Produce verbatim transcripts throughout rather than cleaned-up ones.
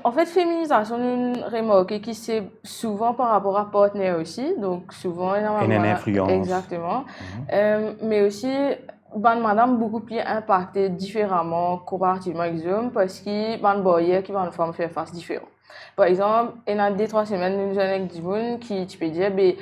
Anfet, feminizasion, nou remarke ki se souvan par rapor a partner osi, donk souvan ena... Ena enn influans. Exactement. Euh, me osi, bann madam boukou pli inpakte diferaman konparativman ek zom, parski bann baryer ki bann fam fer fas diferan. Par exanp, ena de trwa semenn, nou zwenn ek dimoun ki ti pe dir, be,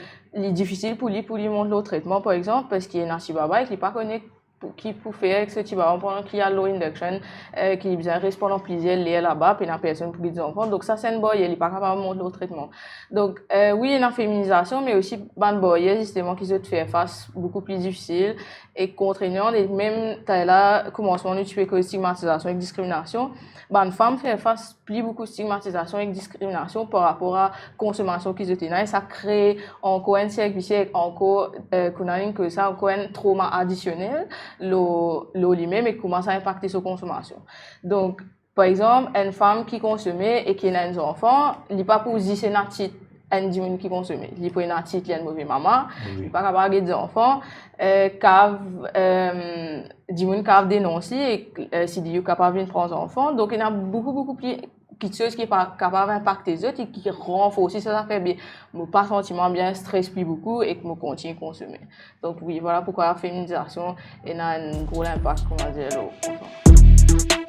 li difisil pou li, pou li mont lor tretman, par exanp, parski ena ti baba ek li pa kone pou, ki pou fer ek so ti baba pandan ki al lor induction, euh, ki bizin res pandan plizier ler laba, pena personn pou get zanfan. Donk sa, se enn baryer, li pa kapav mont lor tretman. Donk, euh, wi, ena feminizasion, me osi bann baryer, zisteman, ki zot fer fas boukou pli difisil e kontrainan, e mem, taler la, koumansman, nou ti pe koz stigmatizasion ek diskriminasion. Bann fam fer fas pli boukou stigmatizasion ek diskriminasion par rapor a konsomasion ki zot ena, e sa kre ankor enn serk visie, ankor, euh, kouma nou koz sa, ankor enn troma adisionel lor, lor limem, e kouma sa inpakte so konsomasion. Donk, par exanp, enn fam ki konsome e ki ena enn zanfan, li pa pou zis ena tit enn dimoun ki konsome. Li pou ena tit li enn move mama, wi, li pa kapav get zanfan, euh, kav, euh, dimoun kav denons li, e, euh, si li kapav vinn pran zanfan. Donk, ena boukou, boukou pli kiksoz ki pa kapav inpakte zot e ki ranforsi sa zafer, be, mo pa santi mwa bien, stres pli boukou ek mo kontign konsome. Donk, wi, vwala poukwa feminizasion ena enn gro linpak, kouma dir, lor zanfan.